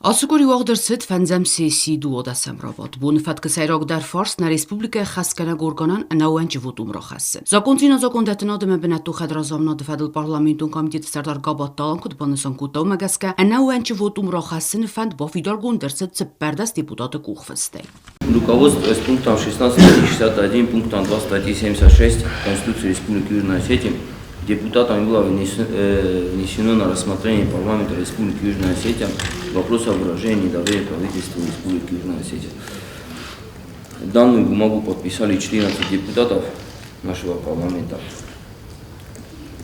Ацы къуыри уагъд ӕрцыд фӕндзӕм сессийы дыууадӕсӕм рабадт. Боны фӕткы сӕйрагдӕр фарст нӕ республикӕйы ӕххӕстгӕнӕг органӕн ӕнӕууӕнчы вотум рахӕссы. Закондзинад закондӕттынад ӕмӕ бынӕттон хӕдразамынады фӕдыл парламентон комитеты сӕрдар Габатты Алан куыд банысан кодта, уымӕ гӕсгӕ ӕнӕууӕнчы вотум рахӕссыны фӕнд бафидаргонд ӕрцыд 14 депутаты къухфыстӕй. Руководствуясь пунктом 16 статьи 61, пунктом 2 статьи 76 Конституции Республики Южная Осетия, депутатам было внесено на рассмотрение парламента Республики Южная Осетия вопрос о выражении недоверия правительству Республики Южная Осетия. Данную бумагу подписали 14 депутатов нашего парламента,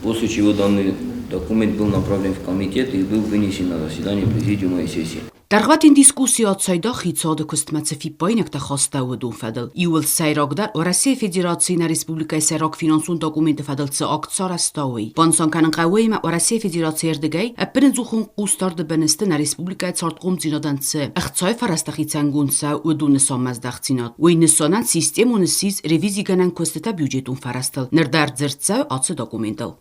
после чего данный документ был направлен в комитет и был вынесен на заседание президиума и сессии. Дӕргъвӕтин дискусси ацайдагъ хицауады куыстмӕ цы фиппаинӕгтӕ хастӕуыд, уым фӕдыл. Иууыл сӕйрагдӕр Уӕрӕсейы Федерацийы нӕ республикӕйы сӕйраг финансон документы фӕдыл цы акт сарӕзта, уый. Банысан кӕнын хъӕуы ӕмӕ Уӕрӕсейы Федерацийы ӕрдыгӕй ӕппынӕдзухон хъусдарды бын сты нӕ республикӕйы цардхъомдзинадӕн цы ӕхцайы фӕрӕзтӕ хицӕнгонд цӕуы, уыдоны нысанмӕздӕхтдзинад. Уый нысанӕн системон ссис ревизигӕнӕн куыстытӕ бюджетон фӕрӕзтыл. Ныр дӕр дзырд цӕуы ацы документыл.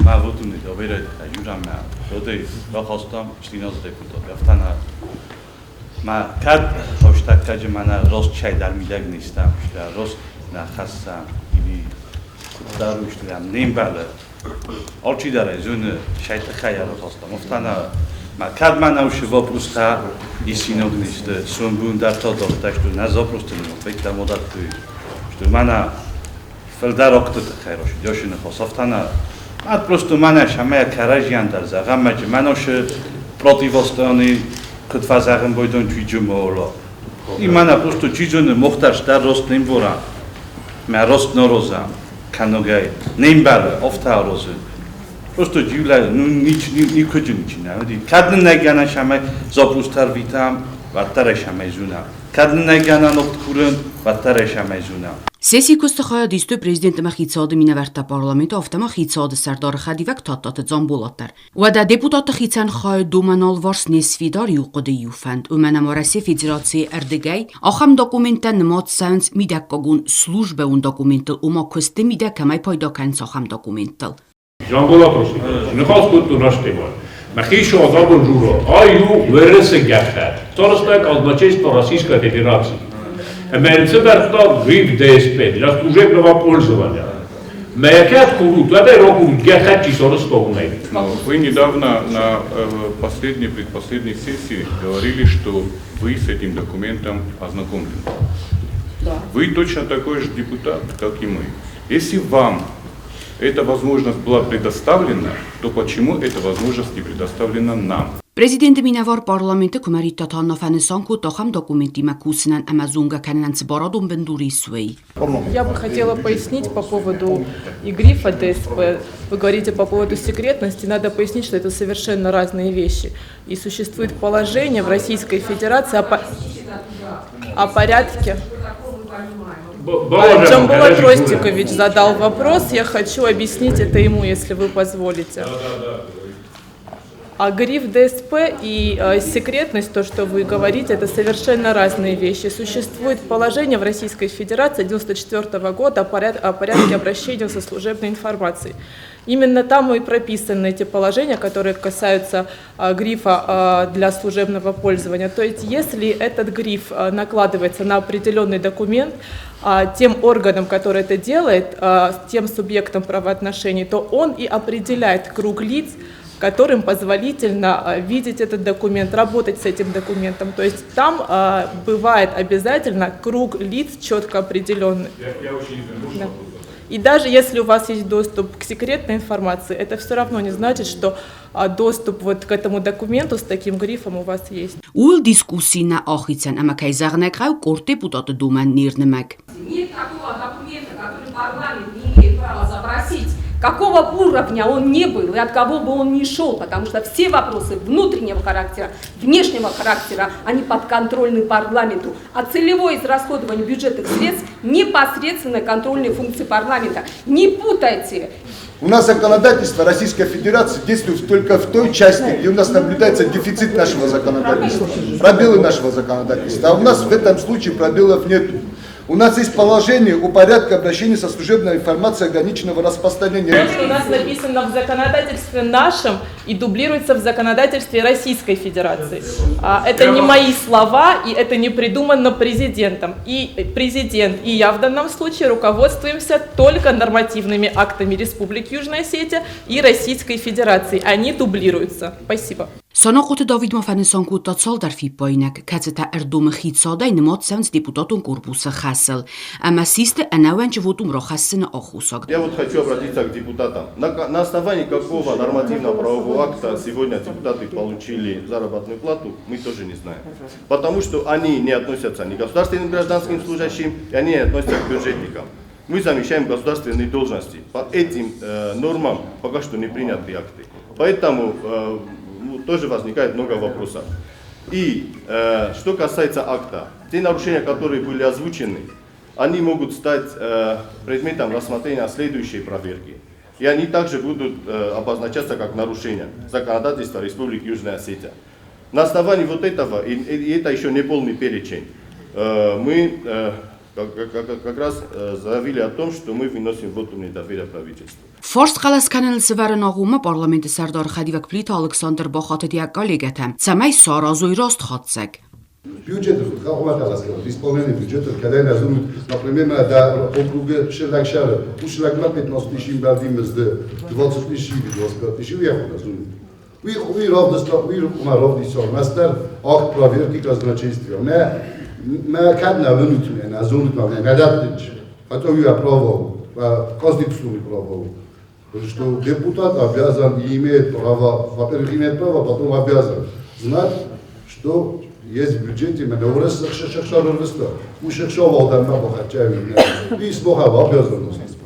Мӕ вотуми доверяй юраммӕ родӕй рахастам 14 депутат. Афтӕ мӕ кӕд хӕстӕгтаджы мӕнӕ рост чай дӕр мидӕг не стӕм, рост нӕ хӕссӕм или куыддӕр устӕм не мбӕлы. Алчидӕр ӕй зоны, чай тыххӕй ӕрхастам. Афтӕ мӕ кӕд мӕнӕ уыцы вопростӕ исинаг не сты, сомбон дӕр та дохтӕ нӕ запросты не одаттой, что мӕнӕ Фылдӕр окты тыххӕй росидёши ныхос афтӕ Ад просто мӕнӕ сӕмӕ кӕрӕдзийӕн дӕр зӕгъӕм, мӕнӕ противостоянный куыд фӕзӕгъын бойдон чуиджы мооло. И мӕнӕ просто чизоны мохтар дӕр рост не мбора. Мӕ рост нороза кӕногӕй не мбӕлы, офтӕ розы. Просто джиулӕ ну никуы ничи нӕ уыди. Кӕд нын нӕ гӕнӕн сӕмӕ запрос ӕрвитӕм, уӕддӕр ӕй сӕмӕ зуна. Кӕд нын нӕ гӕнӕн огъд курын, уӕддӕр ӕй сӕмӕ зуна. Сессийы куысты хайад истой президент ӕмӕ хицауады минӕвӕрттӕ парламенты, афтӕ ма хицауады сӕрдары хӕдивӕг Тадтаты Дзамболат дӕр. Уӕдӕ депутатты хицӕн хайы домӕн алыварс не сфидар иу хъуыды, иу фӕнд, уымӕн ӕмӕ Уӕрӕсейы Федерацийы ӕрдыгӕй ахӕм документтӕ нымад цӕуынц мидӕггагон службӕон документтыл, ома куысты мидӕг кӕмӕй пайда кӕнынц, ахӕм документтыл. Жанболат Росикович, ныхас кодтон рӕстӕгмӕ. Мӕхи содабон журо, ай у Уӕрӕсе гӕххӕтт. Староста казначейства Российской Федерации. Ӕмӕ цыдӕртӕ гриф ДСП для служебного пользования. Мӕ кӕд курут, уӕд ӕй ракурут гӕххӕтт чи сарӕзта, уымӕй. Вы недавно на последней, предпоследней сессии говорили, что вы с этим документом ознакомлены. Да. Вы точно такой же депутат, как и мы. Если вам эта возможность была предоставлена, то почему эта возможность не предоставлена нам? Президенты минӕвар парламенты Куымӕридтаты Анна фӕнысан кодта ахӕм документтимӕ кусынӕн ӕмӕ зонгӕ кӕнынӕн цы барадон бындур ис, уый. Я бы хотела пояснить по поводу и грифа ДСП. Вы говорите по поводу секретности. Надо пояснить, что это совершенно разные вещи. И существует положение в Российской Федерации о порядке. Джамбулат Ростикович задал вопрос, я хочу объяснить это ему, если вы позволите. А гриф ДСП и секретность, то, что вы говорите, это совершенно разные вещи. Существует положение в Российской Федерации 1994 года о порядке обращения со служебной информацией. Именно там и прописаны эти положения, которые касаются грифа для служебного пользования. То есть если этот гриф накладывается на определенный документ, тем органом, который это делает, тем субъектом правоотношений, то он и определяет круг лиц, которым позволительно видеть этот документ, работать с этим документом. То есть там бывает обязательно круг лиц четко определенный. Я очень извиняюсь. Да. И даже если у вас есть доступ к секретной информации, это все равно не значит, что доступ вот к этому документу с таким грифом у вас есть. Ууыл дискусси нӕ ахицӕн ӕмӕ кӕй зӕгъын ӕй хъӕуы, къорд депутаты домӕн не рнымӕг. Нет такого документа, который парламент не имеет права запросить, какого уровня он не был и от кого бы он ни шел, потому что все вопросы внутреннего характера, внешнего характера, они подконтрольны парламенту. А целевое израсходование бюджетных средств непосредственно контрольные функции парламента. Не путайте. У нас законодательство Российской Федерации действует только в той части, где у нас наблюдается дефицит нашего законодательства, пробелы нашего законодательства. А у нас в этом случае пробелов нет. У нас есть положение о порядке обращения со служебной информацией ограниченного распространения. То, что у нас написано в законодательстве нашем, и дублируется в законодательстве Российской Федерации. Это не мои слова, и это не придумано президентом. И президент, и я в данном случае руководствуемся только нормативными актами Республики Южная Осетия и Российской Федерации. Они дублируются. Спасибо. Санахъоты Давид ма фӕнысан кодта цалдӕр фиппаинаг, кӕцытӕ ӕрдомы хицауадӕй нымад цӕуынц депутатон корпусы хӕсыл ӕмӕ систы ӕнӕууӕнчы вотум рахӕссыны аххосаг. Я вот хочу обратиться к депутатам. На основании какого нормативно-правового акта сегодня депутаты получили заработную плату, мы тоже не знаем. Потому что они не относятся ни к государственным гражданским служащим, и они не относятся к бюджетникам. Мы замещаем государственные должности. По этим нормам пока что не приняты акты. Поэтому тоже возникает много вопросов. И что касается акта, те нарушения, которые были озвучены, они могут стать предметом рассмотрения следующей проверки. И они также будут обозначаться как нарушения законодательства Республики Южная Осетия. На основании вот этого, и это еще не полный перечень, мы как раз заявили о том, что мы выносим вотум недоверия правительству. Фарст хъӕлӕс кӕныныл сывӕрыны агъоммӕ парламенты сӕрдары хӕдивӕг Плиты Алыксандр бахатыд йӕ коллегӕтӕм, цӕмӕй саразой раст хатдзӕг. Бюджеты исполнение бюджета, когда я назову, например, до округа Шерлакшара, у Шерлакма 15 тысяч мзд, 20 тысяч или 25 тысяч, я назову. Уи равдисал, акт проверки казначейства. Мӕ кӕд нӕ уынут мӕ, нӕ зонут мӕ, нӕ дӕттынч. Хотя я право, конституционный право. Что депутат обязан и имеет право, во-первых, имеет право, потом обязан знать, что есть в бюджете, мӕ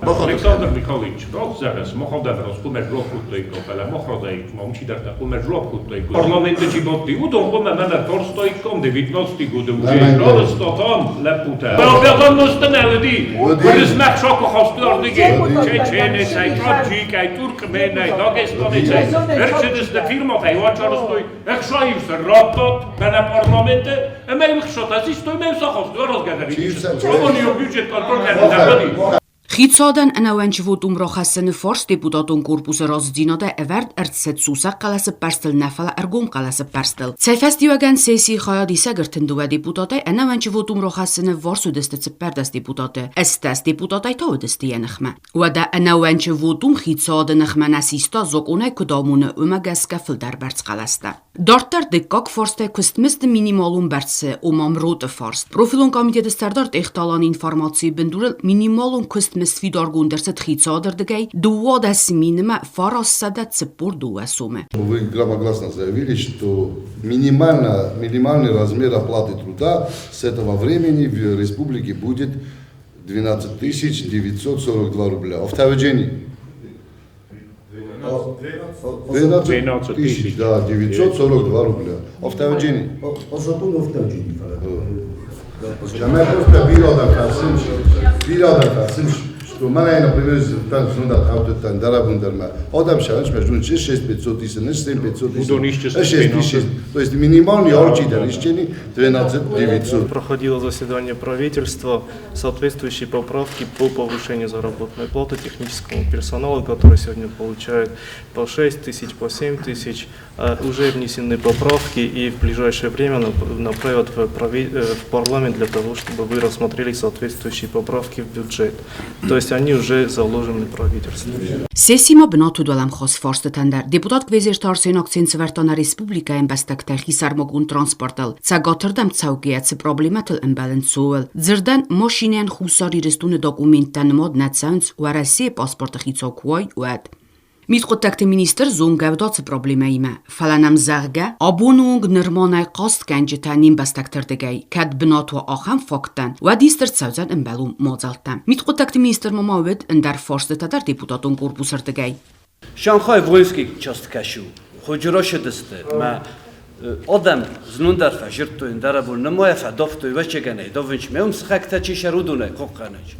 Александр Михайлович, раст зӕгъыс, махадӕн раз хъуамӕ сдзуапп кодтаиккам, фӕлӕ мах разӕй ма чидӕртӕ хъуамӕ сдзуапп кодтаиккой. Парламенты чи бадти, уыдон хъуамӕ мӕнӕ тарстаиккам, 19 годы уже радыста там лӕппутӕ. Обязанносты нӕ уыди. Уырысмӕ хсакы хастой ардыгӕй. Чеченецӕй, таджикӕй, туркменӕй, дагестанецӕй. Ӕрцыдысты фирмӕтӕй, уачарыстой, ӕхсайы сын радтат мӕнӕ парламенты, ӕмӕ иу хсатӕ систой, ӕмӕ сӕ хастой аразгӕ дӕр. Абон-иу бюджет контроль кӕнын нӕ хъуыди. Хицауадӕн ӕнӕууӕнчы вотум рахӕссыны фарст депутатон корпусы разыдзинадӕй ӕвӕрд ӕрцыд сусӕг хъӕлӕсы ппӕрстыл нӕ, фӕлӕ ӕргом хъӕлӕсы ппӕрстыл. Цӕй фӕстиуӕгӕн сессийы хайадисӕг 32 депутатӕй ӕнӕууӕнчы вотум рахӕссыны вварс уыдысты 14 депутаты, 18 депутатӕй та уыдысты йӕ ныхмӕ. Уӕдӕ ӕнӕууӕнчы вотум хицауады ныхмӕ нӕ систа, закъонӕй куыд амоны, уымӕ гӕсгӕ фылдӕр бӕрц хъӕлӕстӕ. Дарддӕр дыккаг фарстӕй куыстмызды минималон бӕрцы, ома МРОТ-ы фарст. Профилон комитеты сӕрдар Тъехты Аланы информацийы бындурыл минималон куыстмызд фидаргонд ӕрцыд хицауады рдыгӕй 12 942 сомы. Вы громогласно заявили, что минимальный размер оплаты труда с этого времени в республике будет 12 942 рубля. Автоведение. 12 тысяч, да, 942 рубля. Автоведение. Чамай просто бирӕ что мӕнӕ, например, там зунда хаутан дарабундерма. Адам шанч между 6500 и 7500 6 То есть минимальный алчи дар исчени 12 900. Проходило заседание правительства, соответствующие поправки по повышению заработной платы техническому персоналу, который сегодня получает по 6 тысяч, по 7 тысяч, уже внесены поправки и в ближайшее время направят в парламент для того, чтобы вы рассмотрели соответствующие поправки в бюджет. То есть они уже заложены правительством. Сессийы ма бынат уыд уӕлӕмхас фарстытӕн дӕр. Депутат Квезерты Арсен акцент сӕвӕрдта нӕ республикӕйы ӕмбӕстӕгтӕ хисӕрмагонд транспортыл цӕгатырдӕм цӕугӕйӕ цы проблемӕтыл ӕмбӕлынц, ууыл. Дзырдӕн, машинӕйӕн Хуссар Ирыстоны документтӕ нымад нӕ цӕуынц, Уӕрӕсейы паспорты хицау куы уай, уӕд. Мидхъуыддӕгты министр зонгӕ уыд ацы проблемӕимӕ, фӕлӕ нӕм, зӕгъгӕ, абоны онг нырма нӕй хъастгӕнджытӕ не мбӕстӕгты рдыгӕй. Кӕд бынат уа ахӕм факттӕн, уӕд ист ӕрцӕудзӕн ӕмбӕлон мадзӕлттӕ. Мидхъуыддӕгты министрмӕ ма уыд ӕндӕр фарстытӕ дӕр депутатон корпусы рдыгӕй. Шанхай воинский часть кӕсу. Ходжурошедысты. Мӕ адӕм знон дӕр фӕзырдтой, ӕндӕрӕбон нымайӕ фӕдавтой, вӕччегӕнӕй давынч. Мӕ уым сыхӕгтӕ чи сӕрудонӕй хъахъхъӕнынч.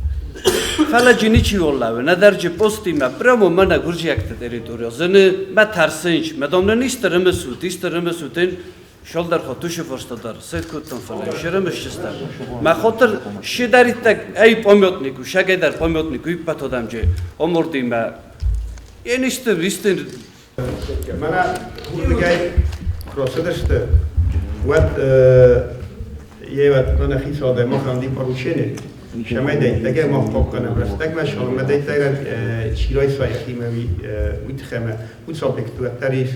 Фӕлӕ джы ничи оллауы, нӕдӕр джы постимӕ, прямо мӕнӕ гуырдзиӕгты территория. Зыны мӕ тӕрсынч, мӕ дам нын исты рымысут, исты рымысут, ын шалдар хатушы фарста дӕр сет кодтам, фӕлӕ шырымысчыстӕм. Мӕ хотыр шидариттаг ӕй памятнику, шагайдар памятнику иппат адам же омордимӕ. Ен исты, исты Мӕнӕ уырдыгӕй куы рацыдысты, уӕд йе мӕнӕ хицауадӕй махӕн уыди поручение, цӕмӕй дӕйттӕгӕй мах хъахъхъӕнӕм рӕстӕгмӕ, цалынмӕ дӕйттӕгӕн чи райса йӕхимӕ, уый тыххӕй ӕмӕ уыцы объекты уӕддӕр ис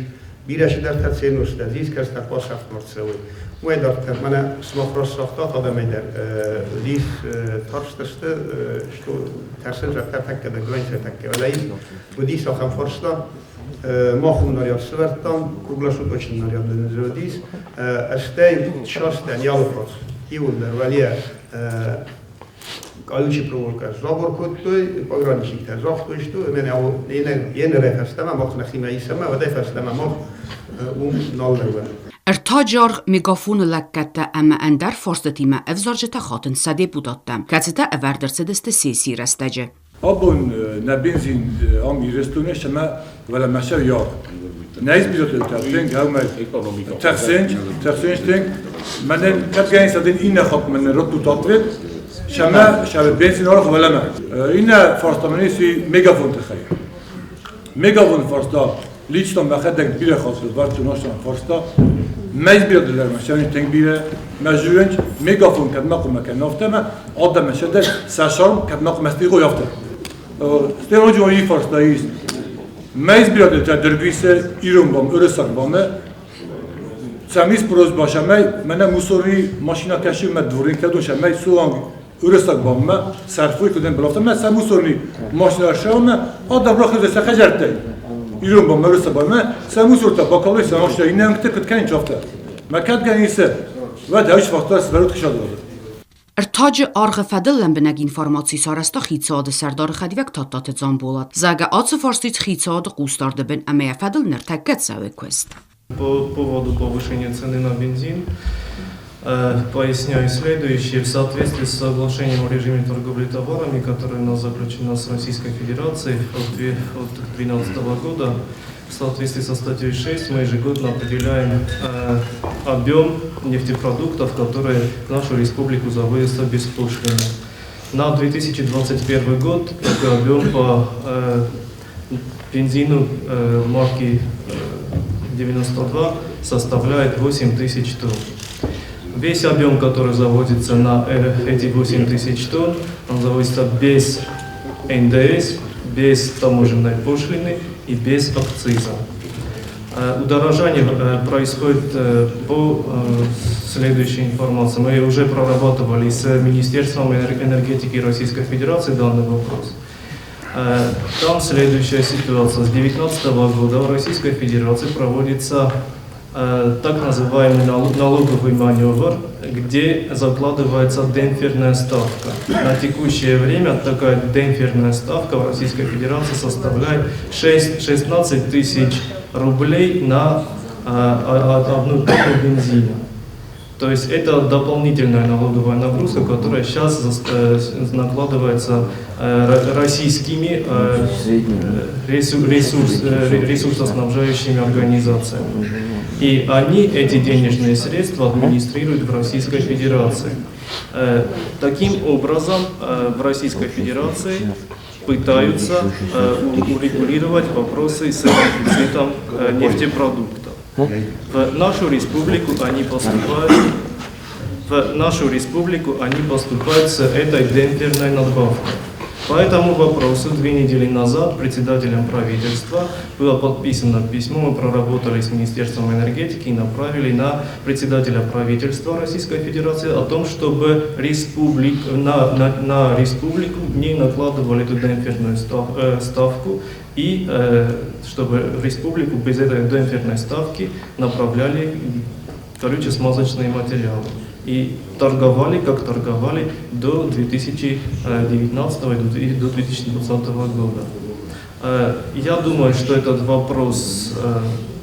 бирӕ цыдӕртӕ ценностӕ, зискӕрзтӕ хъуасӕфтмӕ ӕрцӕуы. Уымӕй дарддӕр мӕнӕ сымах раст загътат, адӕмӕй дӕр уыдис тарстысты, что тӕрсын зӕгъгӕ тӕккӕ дӕр границӕ тӕккӕ уӕлӕ уыдис ахӕм фарста. Мах уым наряд сӕвӕрдтам, круглосуточный наряд уыдис. Стӕй састӕн алыфарс иуылдӕр уӕлейӕ колючий проволока забор кодтой, пограничниктӕ загътой, что енырӕй фӕстӕмӕ мах нӕхимӕ исӕм, уӕдӕй фӕстӕмӕ мах уым нал лӕууӕм. Ӕртаджы аргъ мегафоны лӕггӕдтӕ ӕмӕ ӕндӕр фарстытимӕ ӕвзарджытӕ хатынц сӕ депутаттӕм, кӕцытӕ ӕвӕрд ӕрцыдысты сессийы рӕстӕджы. Абон нӕ бензин ам Ирыстоны ӕмӕ уӕлӕмӕсӕр йар. Нӕ избирателтӕ тынг ӕмӕ тӕхсынц, тӕхсынц тынг. Мӕнӕн кӕдгӕ садын иннӕ хатт мӕнӕн раттут ответ, сӕмӕ сӕ бензин аргъ уӕлӕмӕ. Иннӕ фарста мӕн ис мегафон тыххӕй. Мегафон фарста лично мӕхӕдӕг бирӕ хатт вӕрдтон ацы фарста. Мӕ избирателлӕрмӕ сӕ тынг бирӕ. Мӕ зуенч мегафон кӕдмӕ хъуымӕ кӕн афтӕ ӕмӕ адӕмӕн сӕдӕ сӕ сарм кӕдмӕ хъуымӕ стигъой афтӕ. Стӕй ноджы фарста ис. Мӕ избирателтӕ дыргуисы ирон уырыссаг бамӕ Цӕмис просьба шӕмӕй мӕнӕ мусори машина кӕсы мӕ дворин кӕдон шӕмӕй суанг уырыссаг баммӕ сӕрфой куыдӕн блафта мӕ сӕ мусорни машина шӕмӕ адам рахызы сӕ хӕдзӕрттӕй. Ирон баммӕ уырыссаг баммӕ сӕ мусортӕ бакалой сӕ машина иннӕ куыд кӕнын чафта. Мӕ кӕд гӕнисы, уӕд ӕз фӕхта свӕрут хисадвады. Ӕртаджы аргъы фӕдыл лӕмбынӕг информаци сарӕзта хицауады сӕрдары хӕдивӕг Тадтаты Дзамболат. Зӕгъгӕ, ацы фарстыты хицауады хъусдарды бын ӕмӕ йӕ фӕдыл ныртӕккӕ цӕуы куыст. По поводу повышения цены на бензин поясняю следующее. В соответствии с соглашением о режиме торговли товарами, которое у нас заключено с Российской Федерацией от 2012 года, в соответствии со статьей 6 мы ежегодно определяем объем нефтепродуктов, которые в нашу республику завозятся беспошлино. На 2021 год такой объем по бензину марки 92 составляет 8 тысяч тонн. Весь объем, который заводится на эти 8 тысяч тонн, он заводится без НДС, без таможенной пошлины и без акциза. Удорожание происходит по следующей информации. Мы уже прорабатывали с Министерством энергетики Российской Федерации данный вопрос. Там следующая ситуация. С 2019 года в Российской Федерации проводится так называемый налоговый маневр, где закладывается демпферная ставка. На текущее время такая демпферная ставка в Российской Федерации составляет 16 тысяч рублей на одну тонну бензина. То есть это дополнительная налоговая нагрузка, которая сейчас накладывается российскими ресурсоснабжающими организациями. И они эти денежные средства администрируют в Российской Федерации. Таким образом, в Российской Федерации пытаются урегулировать вопросы с дефицитом нефтепродуктов. В нашу республику они поступают, в нашу республику они поступают с этой демпферной надбавкой. По этому вопросу 2 недели назад председателем правительства было подписано письмо, мы проработали с Министерством энергетики и направили на председателя правительства Российской Федерации о том, чтобы на республику не накладывали эту демпферную ставку и чтобы в республику без этой демпферной ставки направляли горюче-смазочные материалы. И торговали, как торговали до 2019 и до 2020 года. Я думаю, что этот вопрос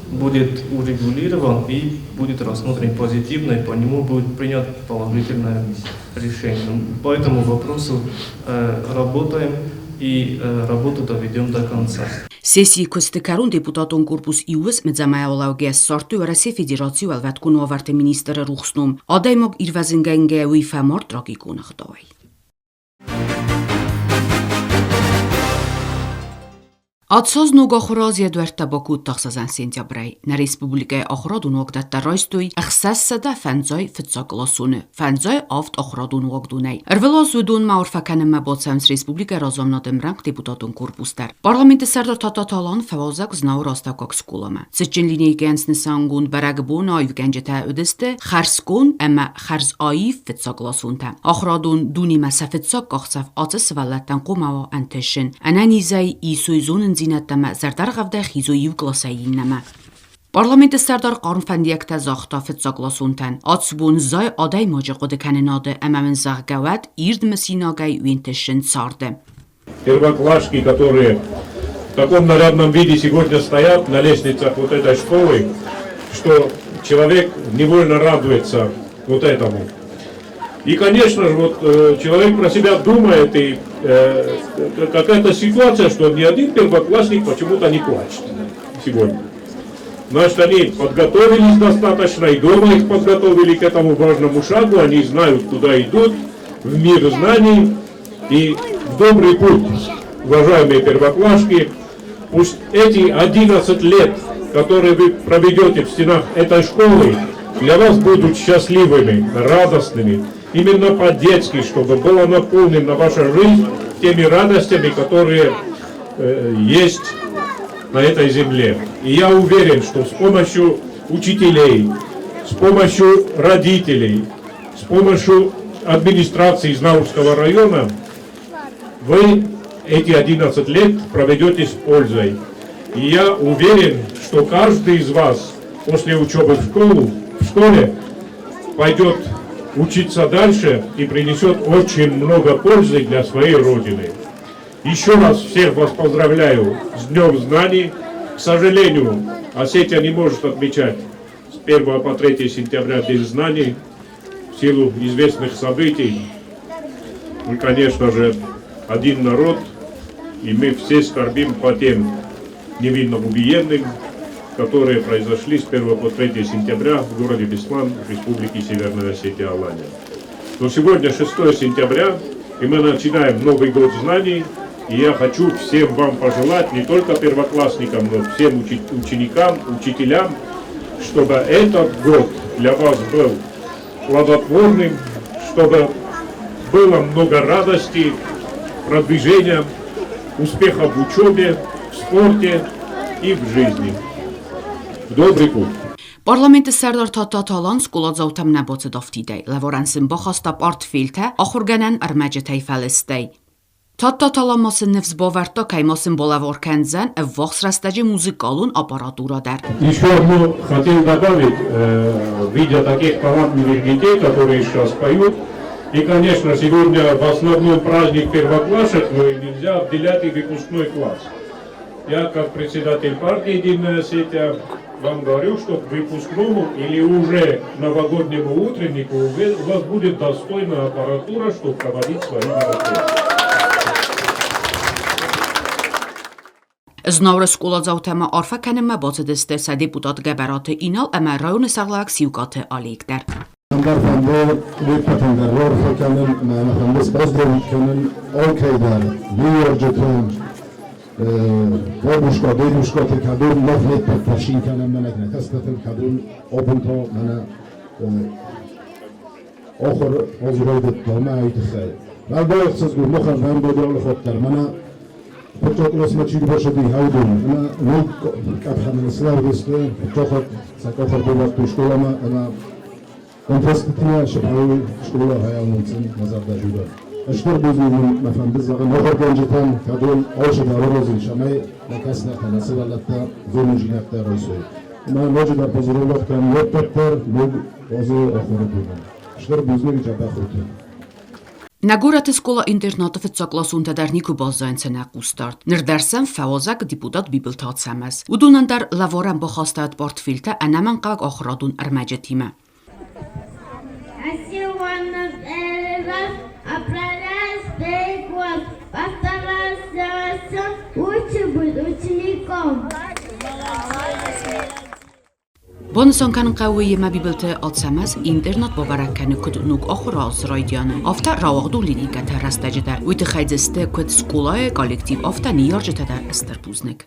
будет урегулирован и будет рассмотрен позитивно, и по нему будет принято положительное решение. По этому вопросу работаем и работу доведем до конца. Сессийы куысты кӕрон депутатон корпус иуыз Мдзамӕолаугӕ ссардтой Уӕрӕсейы Федерацийы уӕлвӕткон уавӕрты министры рухс ном. Адӕймаг ирвӕзынгӕнгӕ уый фӕмард трагикон ӕгъдауӕй. Ацы ног ахуыры аз йӕ дуӕрттӕ бакодта 6 сентябрӕй. Нӕ республикӕйы ахуырадон уагдӕттӕ райстой 651 къласоны, 57 ахуырадон уагдонӕй. Ӕрвылаз уыдонмӕ арфӕ кӕнынмӕ бацӕуынц республикӕйы разамынады ӕмрӕнхъ депутатон корпус дӕр. Парламенты сӕрдар Тадтаты Алан фӕуазӕг Знауыры астӕуккаг скъоламӕ. Цытджын линейкӕйӕн снысангонд бӕрӕгбоны аивгӕнджытӕ уыдысты хӕрзконд ӕмӕ хӕрз аив фыццагкъласонтӕ. Ахуырадон дунемӕ сӕ фыццаг къахдзӕф ацы сывӕллӕттӕн хъуамӕ уа ӕнтысын. Ӕнӕнизӕй исой зонындзинӕдтӕ ӕмӕ зӕрдӕргъӕвдӕй хизой иу къласӕй иннӕмӕ. Парламенты сӕрдар хъарм фӕндиӕгтӕ загъта фыццагкъласонтӕн. Ацы бон зай адӕймаджы хъуыдыкӕнынады ӕмӕ мын зӕгъгӕ уӕд ирд мысинагӕй уе нтысын царды. Первоклашки, которые в таком нарядном виде сегодня стоят на лестницах вот этой школы, что человек невольно радуется вот этому. И, конечно же, вот человек про себя думает, и какая-то ситуация, что ни один первоклассник почему-то не плачет сегодня. Значит, они подготовились достаточно, и дома их подготовили к этому важному шагу, они знают, куда идут, в мир знаний и в добрый путь, уважаемые первоклашки. Пусть эти 11 лет, которые вы проведете в стенах этой школы, для вас будут счастливыми, радостными, именно по-детски, чтобы была наполнена ваша жизнь теми радостями, которые есть на этой земле. И я уверен, что с помощью учителей, с помощью родителей, с помощью администрации Знаурского района вы эти 11 лет проведете с пользой. И я уверен, что каждый из вас после учебы в школе пойдет учиться дальше и принесет очень много пользы для своей Родины. Еще раз всех вас поздравляю с Днем Знаний. К сожалению, Осетия не может отмечать с 1 по 3 сентября День Знаний в силу известных событий. Мы, конечно же, один народ, и мы все скорбим по тем невинно убиенным, которые произошли с 1 по 3 сентября в городе Беслан, в Республике Северная Осетия Алания. Но сегодня 6 сентября, и мы начинаем Новый год знаний, и я хочу всем вам пожелать, не только первоклассникам, но всем ученикам, учителям, чтобы этот год для вас был плодотворным, чтобы было много радости, продвижения, успехов в учебе, в спорте и в жизни. В добрый путь! Парламенты сӕрдар Тадтаты Алан скъоладзаутӕм нӕ бацыд афтидӕй, лӕварӕн сын бахаста пъартфелтӕ, ахуыргӕнӕн ӕрмӕджытӕй фӕлыстӕй. Тадтаты Алан ма сын ныфс бавӕрдта, кӕй ма сын балӕвар кӕндзӕн ӕввахс рӕстӕджы музыкалон аппаратурӕ дӕр. Еще одно хотел добавить, видя таких талантливых детей, которые сейчас поют, и, конечно, сегодня в основном праздник первоклашек, но и нельзя обделять и выпускной класс. Я, как председатель партии «Единая Осетия», вам говорю, что к выпускному или уже новогоднему утреннику у вас будет достойная аппаратура, чтобы проводить свои мероприятия. Знауыры скъоладзаутӕ ма арфӕ кӕнынмӕ бацыдысты сӕ депутат Гӕбӕраты Инал ӕмӕ районы сӕргълӕууӕг Сиукъаты Алик дӕр. Ӕндӕр фӕнды не ппӕтӕн дӕр раарфӕ кӕнын ӕмӕ нӕ фӕнды сбӕздӕр кӕнын алкӕй дӕр ныййарджытӕн, бабушка, дедушкаты, кӕдон мах не ппӕт тӕрсин кӕнӕм мӕнӕ нӕ кӕстӕртыл, кӕдон абон та мӕнӕ ахуыр аз райдыдта ӕмӕ уый тыххӕй. Уӕлдай ӕхсызгон махӕн фӕнды алы хатт дӕр мӕнӕ фыццаг къласмӕ чи рбацыди, уыдон ӕмӕ ног къӕпхӕныл слӕудысты, фыццаг хатт сӕ къах ӕрбавӕрдтой скъоламӕ ӕмӕ ӕнтыстытимӕ сыхъӕуы скъола хайалнынцын мӕ зӕрдӕ зудӕн. Стыр бузныг мын мӕ фӕнды зӕгъын ахуыргӕнджытӕн, кӕдон алцыдӕр аразынц, цӕмӕй нӕ кӕстӕртӕ, нӕ сывӕллӕттӕ зонындзинӕдтӕ райсой. Ӕмӕ ноджыдӕр позитивон кӕнын не ппӕт дӕр ног азы ахуыры бонӕн. Стыр бузныг дзӕбӕх ут! Нӕ горӕты скъола-интернаты фыццагкъласонтӕ дӕр никуы баззайынц ӕнӕ хъусдард. Ныр дӕр сӕм фӕуазӕг депутат Бибылты Ацӕмӕз. Уыдонӕн дӕр лӕварӕн бахастаид портфелтӕ ӕнӕмӕнгхъӕуӕг ахуырадон ӕрмӕджытимӕ. Банысан кӕнын хъӕуы, йемӕ Бибылты Ацӕмӕз интернат бабӕрӕг кӕны куыд ног ахуыры азы райдианы, афтӕ рауагъдон линейкӕты рӕстӕджы дӕр. Уый тыххӕй дзы сты куыд скъолайы коллектив, афтӕ ныййарджытӕ дӕр стыр бузныг.